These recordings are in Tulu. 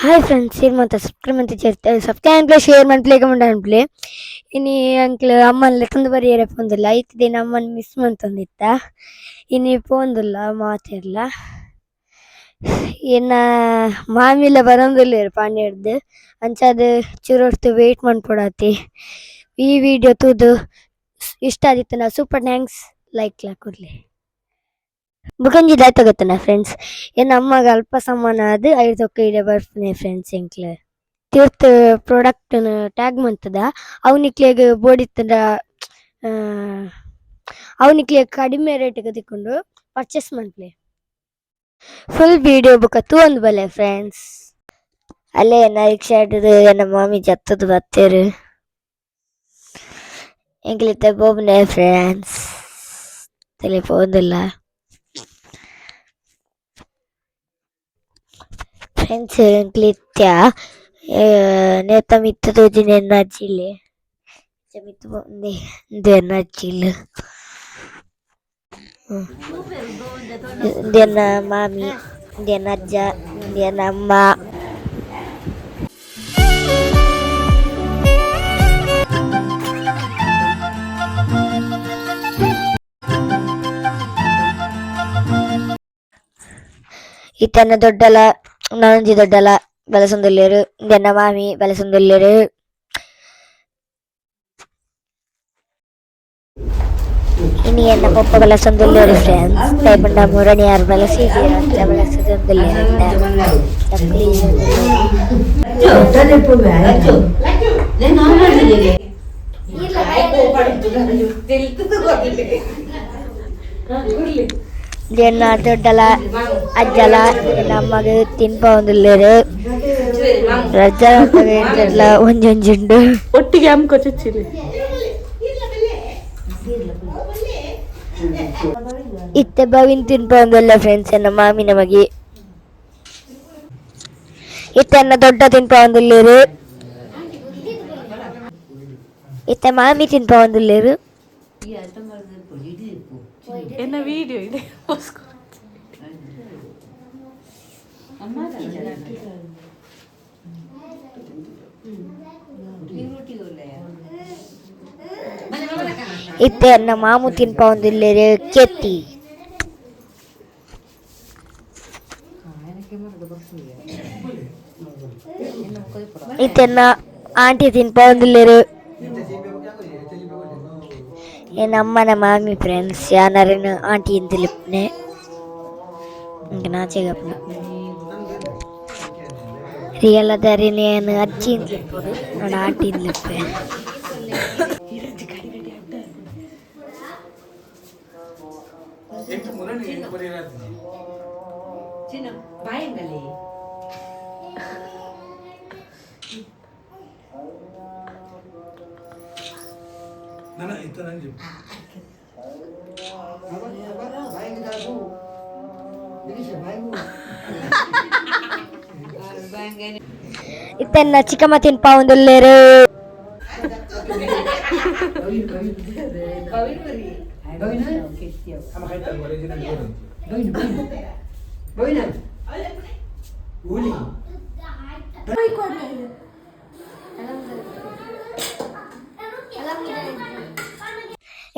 Hi friends, ಇರ್ ಮಾತ ಸಬ್ಸ್ಕ್ರೈಬ್ ಅಂತ ಸಬ್ಸ್ಕ್ರೈಬ್ ಅನ್ಪ್ಲೆ, ಶೇರ್ ಮನ್ಪ್ಲೆ, ಕಮೆಂಟ್ ಅನ್ಪ್ಲೆ. ಇನಿ ಅಂಕ್ಲ್ ಅಮ್ಮನ್ ಲೆತ್ತೊಂದು ಬರಿಯರೆ ಪೋಂದುಲ್ಲ. ಐತ್ ದಿನ ಅಮ್ಮನ್ ಮಿಸ್ ಮಂತೊಂದಿತ್ತ. ಇನಿ ಪೋಂದುಲ್ಲ ಮಾತೆರ್ಲ. ಎನ್ನ ಮಾಮಿಲ ಬರೊಂದುಲ್ಲೆರ್ ಪಾಂಡ್ಯರ್ದ್. ಅಂಚಾದ್ ಚೂರೊರ್ತು ವೇಟ್ ಮನ್ಪೊಡಾತೆ. ಈ ವಿಡಿಯೋ ತೂದು ಇಷ್ಟ ಆದಿತ್ತುಂಡ super thanks like ಲ ಕೊರ್ಲೆ. ಬೊಕೊಂಜಿ ದಾತ ಗೊತ್ತುಂಡ ಫ್ರೆಂಡ್ಸ್, ಎನ್ನ ಅಮ್ಮಗ್ ಅಲ್ಪ ಸಮಾನ ಆದ್ ಐರ್ದ್ ಇಡೆ ಬರ್ಪುನೆ ಫ್ರೆಂಡ್ಸ್. ಎಂಕ್ಲ ತಿರ್ತ್ ಪ್ರಾಡಕ್ಟ್ ನ್ ಟ್ಯಾಗ್ ಮಂತುದ, ಅವು ನಿಕ್ಲೆಗ್ ಬೋಡಿತ್ತುಂಡ ಅವು ನಿಕ್ಲೆಗ್ ಕಡಿಮೆ ರೇಟ್ ಗ್ ತಿಕ್ಕುಂಡು, ಪರ್ಚೇಸ್ ಮನ್ಪುಲೆ. ಫುಲ್ ವಿಡಿಯೋ ಬೊಕ ತೂವೊಂದು ಬಲ್ಲೆ ಫ್ರೆಂಡ್ಸ್. ಅಲ್ಲೇ ಎನ್ನ ರಿಕ್ಷಾಡ್ ಎನ್ನ ಮಾಮಿ ಜತ್ತುದು ಬತ್ತೆರ್. ಎಂಕ್ಲ್ ಇತ್ತೆ ಪೋಪುನೆ ಫ್ರೆಂಡ್ಸ್, ತೂಲೆ ಪೋವೊಂದುಲ್ಲ. ಫ್ರೆಂಡ್ಸ್, ಎಂಕ್ಲ್ ಇತ್ಯ ನೆತ್ತ ಮಿತ್ತ್ ತೋಜುನ ಎನ್ನ ಅಜ್ಜಿಲ್ಲು. ಮಿತ್ತ್ ಪೋಂದೆ ಉಂದು ಎನ್ನ ಅಜ್ಜಿಲ್ಲು. ಉಂದು ಎನ್ನ ಮಾಮಿ, ಉಂದು ಎನ್ನ ಅಜ್ಜ, ಉಂದು ಎನ್ನ ಅಮ್ಮ. ಇತ್ತೆ ಎನ್ನ ದೊಡ್ಡಲ ನನೊಂಜಿ ದೊಡ್ಡಲ ಬಲಸೊಂದುಲ್ಲೆರ್. ಉಂದು ಎನ್ನ ಮಾಮಿ ಬಲಸೊಂದುಲ್ಲೆರ್. ಇನಿ ಎನ್ನ ಪೊಪ್ಪ ಬಲಸೊಂದುಲ್ಲೆರ್ ಫ್ರೆಂಡ್ಸ್. ದಾಯೆ ಪಂಡ ಮುರಣಿಯಾರ್ ಬಲಸಿಜೆರ್, ಅಂಚ ಬಲಸೊಂದುಲ್ಲೆರ್ ಇತ್ತೆ. ಎನ್ನ ದೊಡ್ಡಲ ಅಜ್ಜಲ ಎನ್ನ ಅಮ್ಮಗ್ ತಿನ್ಪಾವೊಂದುಲ್ಲೆರ್. ರಡ್ಡ್ ಜನತ ಒಂಜೊಂಜಿ ಉಂಡು. ಒಟ್ಟಿಗೆ ಅಮ್ಕ ಚುಚ್ಚಿಲಿ. ಇತ್ತೆ ಬವಿನ್ ತಿನ್ಪಾವೊಂದುಲ್ಲೆ ಫ್ರೆಂಡ್ಸ್ ಎನ್ನ ಮಾಮಿನ ಮಗೆ. ಇತ್ತೆ ಎನ್ನ ದೊಡ್ಡ ತಿನ್ಪಾವೊಂದುಲ್ಲೆರ್. ಇತ್ತೆ ಮಾಮಿ ತಿನ್ಪಾವೊಂದುಲ್ಲೆರ್. ಎನ್ನ ವಿಡಿಯೋ ಇದೆ. ಇತ್ತೆ ಎನ್ನ ಮಾಮು ತಿನ್ಪಾವೊಂದುಲ್ಲೆರ್ ಕೆತ್ತಿ. ಇತ್ತೆ ಎನ್ನ ಆಂಟಿ ತಿನ್ಪಾವೊಂದುಲ್ಲೆರ್. ಎನ್ನ ಅಮ್ಮನ ಮಾಮಿ ಫ್ರೆಂಡ್ಸ್, ಯಾನ್ ಅರೆನ್ ಆಂಟಿ ಇಂದ್ ಲೆಪ್ಪುನೆ. ಎಂಕ್ ನಾಚಿಕೆ ಆಪುಂಡು. ರಿಯಲ್ ಆದ್ ಅರೆನ್ ಯಾನ್ ಅಜ್ಜಿ ಇಂದ್ ಲೆಪ್ಪೊಡು, ಆಂಡ ಆಂಟಿ ಇಂದ್ ಲೆಪ್ಪುವೆ. ಇತ್ತೆ ಎನ್ನ ಚಿಕ್ಕಮ್ಮ ತಿನ್ಪಾವೊಂದುಲ್ಲೆರ್.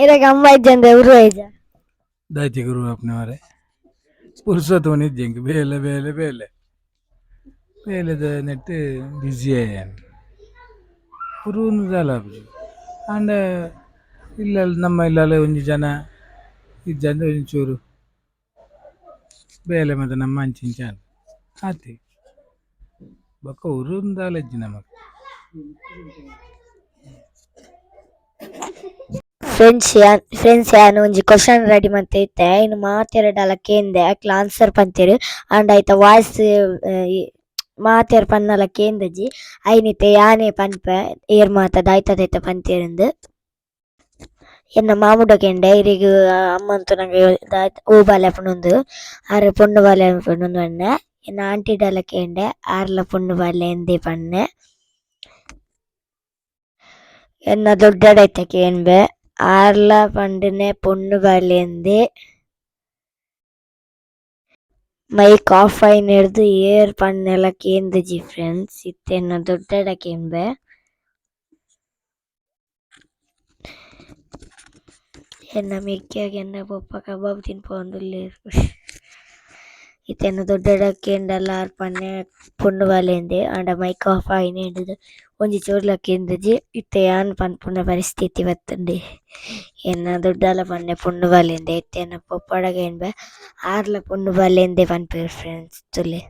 ಇರೆಗ್ ಅಮ್ಮ ಇಜ್ಜಂದೆ ಉರು ಐಜ. ದಾಯ್ತಿ ಗುರು ಅಪ್ನೆ ಮಾರೆ, ಪುರ್ಸೊತ್ತು ಇಜ್ಜಿ ಎಂಕ್. ಬೇಲೆ ಬೇಲೆ ಬೇಲೆ ಬೇಲೆದ ನೆಟ್ ಬ್ಯುಸಿ ಆಯಾನ್. ಉರುಂದು ದಾಲ ಆಪುಜಿ. ಆಂಡ ಇಲ್ಲಲ್ ನಮ್ಮ ಇಲ್ಲಲ್ ಒಂಜಿ ಜನ ಇಜ್ಜಂದೆ ಒಂಚೂರು ಬೇಲೆ ಮಾತ ನಮ್ಮ ಅಂಚಿ ಇಂಚ ಆಂಡ್ ಆತೆ. ಬೊಕ್ಕ ಉರುಂದು ದಾಲ ಇಜ್ಜಿ ನಮಕ್. ಫ್ರೆಂಡ್ಸ್, ಯಾನ್ ಫ್ರೆಂಡ್ಸ್ ಯಾನ್ ಒಂಜಿ ಕ್ವೆಶನ್ ರೆಡಿ ಮಂತೆ ಇತ್ತೆ. ಐನ್ ಮಾತೆರ್ಡಲ ಕೇಂದೆ, ಅಕ್ಲ್ ಆನ್ಸರ್ ಪಂತೆರ್. ಆಂಡ ಐತ ವಾಯ್ಸ್ ಮಾತೆರ್ ಪನ್ನಲ ಕೇಂದಿಜಿ. ಐನ್ ಇತ್ತೆ ಯಾನೆ ಪನ್ಪೆ ಏರ್ ಮಾತ ದಾಯ್ತ ದಾಯ್ತ ಪಂತೆರಿಂದ್. ಎನ್ನ ಮಾಮುಡ ಕೇಂಡೆ, ಇರೆಗ್ ಅಮ್ಮನ್ ತೂನಗ ದಾಯ್ತ ಒವು ಬಾಲೆ ಆಪುಂಡುಂದು. ಆರ್ ಪೊಣ್ಣು ಬಾಲೆ ಆಪುಂಡುಂದು ಪನ್ನೆ. ಎನ್ನ ಆಂಟಿಡಲ ಕೇಂಡೆ, ಆರ್ಲ ಪೊಣ್ಣು ಬಾಲೆ ಇಂದೇ ಪನ್ನೆ. ಎನ್ನ ದೊಡ್ಡಡ ಇತ್ತೆ ಕೇನ್ಬೆ, ಆರ್ಲ ಪಂಡಿನೆ ಪೊಣ್ಣು ಬಾಲೆ ಇಂದೇ. Mic of ಆಯಿನೆಡ್ದ್ ಏರ್ ಪಂಡೆಲ ಕೇಂದಿಜಿ ಫ್ರೆಂಡ್ಸ್ ಇತ್ತೆ ಎನ್ನ ದೊಡ್ಡಡ ಕೇಂಬೆ. ಎನ್ನ ಮೆಗ್ಯಗ್ ಎನ್ನ ಪೊಪ್ಪ ಕಬಾಬ್ ತಿನ್ಪವೊಂದುಲ್ಲೆರ್. ಇತ್ತೆ ಎನ್ನ ದೊಡ್ಡಡ ಕೇಂಡಲ ಆರ್ ಪನ್ನೆ ಪೊಣ್ಣು ಬಾಲೆಂದೆ ಆಂಡ ಮೈಕ್ ಆಫ್ ಆಯಿನೆಡ್ದ್ ಒಂಜಿ ಚೂರ್ಲ ಕೇಂದಿಜಿ ಇತ್ತೆ ಯಾನ್ ಪನ್ಪುನ ಪರಿಸ್ಥಿತಿ ಬತ್ತುಂಡು. ಎನ್ನ ದೊಡ್ಡಲ ಪನ್ನೆ ಪೊಣ್ಣು ಬಾಲೆಂದೆ ಇತ್ತೆ ಎನ್ನ ಪೊಪ್ಪಡ ಕೇನ್ಪೆ ಆರ್ಲ ಪೊಣ್ಣು ಬಾಲೆಂದೆ ಪನ್ಪೆರ್ ಫ್ರೆಂಡ್ಸ್ ತೂಲೆ.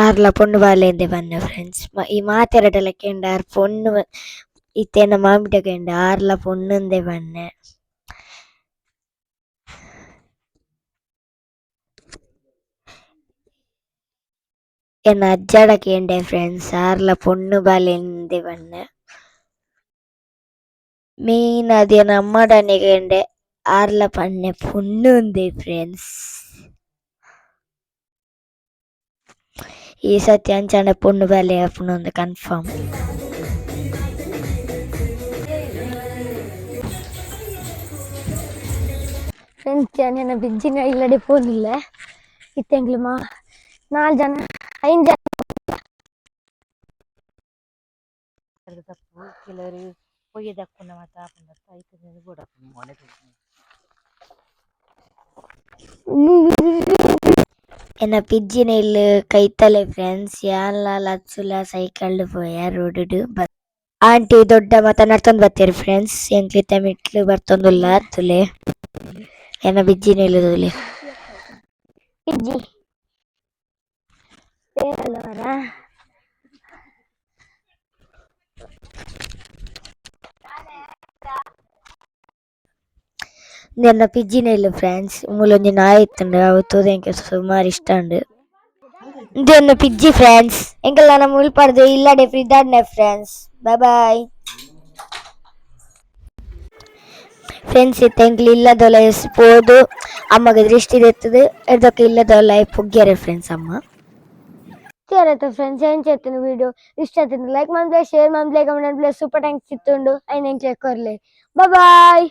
ಆರ್ಲ ಪೊಣ್ಣು ಬಾಲೆಂದೆ ಪನ್ನೆ ಫ್ರೆಂಡ್ಸ್ ಈ ಮಾತೆರೆಡಲ ಕೇಂಡ ಆರ್ ಪೊಣ್ಣು ಇತ್ತೆ ಎನ್ನ ಮಾಮಿಡ ಕೇಂಡೆ ಆರ್ಲ ಪೊಣ್ಣುಂದೆ ಪನ್ನೆ. ಎನ್ನ ಅಜ್ಜಡ ಕೇಂಡೆ ಫ್ರೆಂಡ್ಸ್ ಆರ್ಲ ಪೊಣ್ಣು ಬಾಲೆಂದೆ ಪನ್ನೆ. ಮೈನ್ ಆದ್ ಎನ್ನ ಅಮ್ಮಡನೆ ಕೇಂಡೆ ಆರ್ಲ ಪನ್ನೆ ಪೊಣ್ಣುಂದೆ ಫ್ರೆಂಡ್ಸ್. ಈ ಸರ್ತಿ ಅಂಚಾಂಡ ಪೊಣ್ಣು ಬಾಲೆ ಆಪುಂಡು ಕನ್ಫರ್ಮ್. ಫ್ರೆಂಡ್ಸ್ ಯಾನ್ ಬಿಜ್ಜಿನ ಇಲ್ಲಡೆ ಪೋನಿಲ್ಲೆ ಇತ್ತೆ ಎಂಕ್ಲು ಮಾ ನಾಲ್ ಜನ ಐನ್ ಜನ. ತಪ್ಪು ಕೆಲವರು ಪೊಯ್ಯೆ ದಕ್ಕುನ ಮಾತ ಆಪುಂಡು ಐಕ್ ಬೋಡಾಪುಂಡು ಮೋನೆ. ಎನ್ನ ಪಿಜ್ಜಿನ ಇಲ್ಲ್ ಕೈತಲೆ ಫ್ರೆಂಡ್ಸ್ ಯಾನ್ಲ ಲಚ್ಚುಲ ಸೈಕಲ್ ಪೋಯ ರೋಡ್ ಡ್ ಆಂಟಿ ದೊಡ್ಡ ಮಾತ ನಡ್ತೊಂದು ಬತ್ತೆರ್ ಫ್ರೆಂಡ್ಸ್ ಎಂಕ್ಲು ಇತ್ತೆ ಮಿತ್ತ್ ಬರ್ತೊಂದುಲ್ಲ ತೂಲೆ ಎನ್ನ ಪಿಜ್ಜಿನ ಇಲ್ಲ್ ತೂಲೆ. ಪಿಜ್ಜಿ ಉಂದು ಎನ್ನ ಪಿಜ್ಜಿನ ಇಲ್ಲ್ ಫ್ರೆಂಡ್ಸ್ ಮೂಲೊಂಜಿ ನಾಯಿ ಇತ್ತುಂಡು ಅವು ತೂದು ಎಂಕ್ ಸುಮಾರ್ ಇಷ್ಟ ಆಂಡ್. ಉಂದು ಎನ್ನ ಪಿಜ್ಜಿ ಫ್ರೆಂಡ್ಸ್ ಎಂಕಲ್ನ ನಮ ಮುಲ್ಪರ್ದ್ ಇಲ್ಲಡೆ ಪಿದಾಡ್ನೆ friends bye bye. Friends ಇತ್ತೆ ಎಂಕ್ಲು ಇಲ್ಲದೊಲ ಪೋದು ಅಮ್ಮಗ್ ದೃಷ್ಟಿ ದೆತ್ತುದು ಎಡ್ದಕ್ಕ ಇಲ್ಲದೊಲ ಪೊಗ್ಗೆರೆ ಫ್ರೆಂಡ್ಸ್ ಅಮ್ಮ. ಫ್ರೆಂಡ್ಸ್ ಎಂಚ ಇತ್ತುಂಡು ವಿಡಿಯೋ ಇಷ್ಟ ಆತುಂಡು ಲೈಕ್ ಮನ್ಪುಲೆ ಶೇರ್ ಮನ್ಪುಲೆ ಕಮೆಂಟ್ ಮನ್ಪುಲೆ ಸೂಪರ್ thanks ಇತ್ತುಂಡು ಐನ್ ಎಂಕ್ಲೆಗ್ ಕೊರ್ಲೆ. Bye bye.